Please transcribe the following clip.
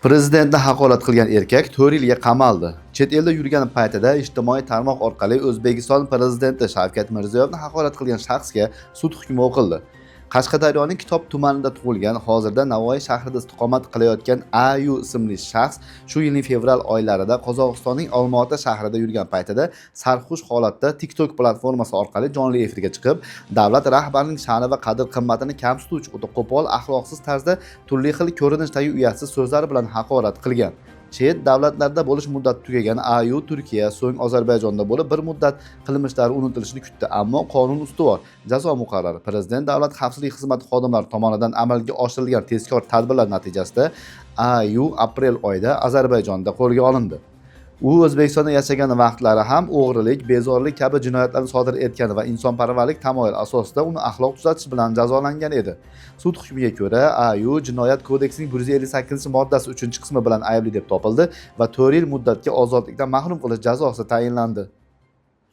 Prezidentni haqorat qilgan erkak 4 yilga qamaldi. Chet elda yurgan paytida ijtimoiy tarmoq orqali O'zbekiston prezidenti Shavkat Mirziyoyevni haqorat qilgan shaxsga sud hukmi o'qildi. Qashqadaryoning Kitob tumanida tug'ilgan, hozirda Navoiy shahrida istiqomat qilayotgan AU ismli shaxs shu yilning fevral oylarida Qozog'istonning Olmaota shahrida yurgan paytida sarxush holatda TikTok platformasi orqali jonli efirga chiqib, davlat rahbarining sha'ni va qadr-qimmatini kamsituvchi o'ta qo'pol, axloqsiz tarzda turli xil ko'rinishdagi uyatsiz so'zlar bilan haqorat qilgan. Chet davlatlarda bo'lish muddati tugagan AU Turkiya, so'ng Ozarbayjonda bo'lib, bir muddat qilmishlari unutilishini kutdi, ammo qonun ustuvor, jazo muqarrar. Prezident Davlat xavfsizlik xizmati xodimlari tomonidan amalga oshirilgan tezkor tadbirlar natijasida AU aprel oyida Ozarbayjonda qo'lga olindi. U O'zbekistonda yashagan vaqtlari ham o'g'rilik, bezorilik kabi jinoyatlarni sodir etgan va insonparvarlik tamoyil asosida uni axloq tuzatish bilan jazolangan edi. Sud hukmiga ko'ra, AU Jinoyat kodeksining 158-moddasi 3-qismi bilan aybli deb topildi va 4 yil muddatga ozodlikdan mahrum qilish jazosi tayinlandi.